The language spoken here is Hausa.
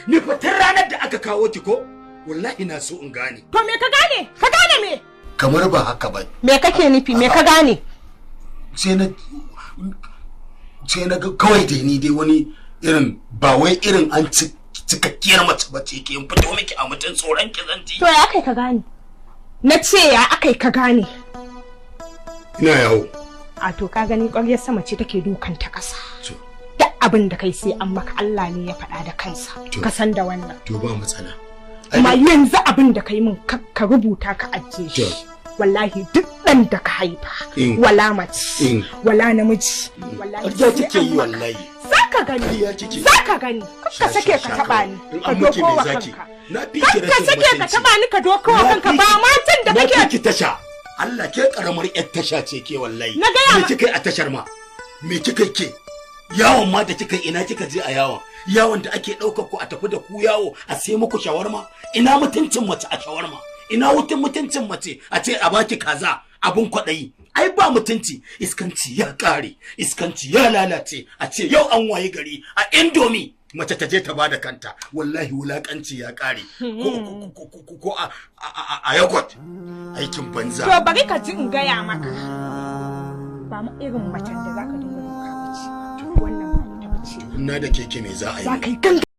Ni fa tun ranar da aka kawo ki ko, wallahi na so in gane. To me ka gane? Ka gane me? Kamar ba haka ba. Me kake nufi? Me ka gane? Sai na ga kawai dai ni dai wani irin, ba wai irin an cikakkiyar mace ba ce ke, in fito miki a mutum, tsoron ki zan ji. To ya akai ka gane? Na ce ya akai ka gane? Ina yawo. A to ka gani, ƙwaryar sama ce take dukan ta ƙasa. To. Duk abin da kai sai an maka, Allah ne ya faɗa da kansa. To. Ka san da wannan. To, ba matsala. Amma yanzu abin da kai min, ka rubuta ka ajiye shi. To. Wallahi duk ɗan da ka haifa, wala mace, wala namiji, wallahi Ƙarya sai kike an yi maka. wallahi. Za ka gani. Ƙarya kike. Za ka gani. Kar ka Sha, sake sha, ka sha taɓa kawai. ni. In Ka an miki doko me wa zaki? kanka. Na fi ki Kar ka rashin sake ka mutunci. taɓa ni, ka doko wa Na kanka, fi ba matan da na kake fi ki tasha. Allah, ke karamar yar tasha ce ke wallahi. Na gaya Me kika yi a tashar ma? Me kika yi ke? Yawon ma da kika yi, ina kika je a yawon? Yawon da ake ɗaukar ku a tafi da ku yawo, a sai muku shawarma? Ina mutuncin mace a shawarma? Ina hutun mutuncin mace a ce a baki kaza, abun kwaɗayi? Ai ba mutunci, iskanci ya ƙare, iskanci ya lalace, a ce yau an wayi gari a Indomie mace ta je ta bada kanta. Wallahi wulakanci ya ƙare. Ko a yogurt, aikin banza. To bari ka ji in gaya maka. Ba ma irin macen da zaka dinga duka bace. Wannan ba ita bace. Na da keke me za a yi? Za ka yi ganga.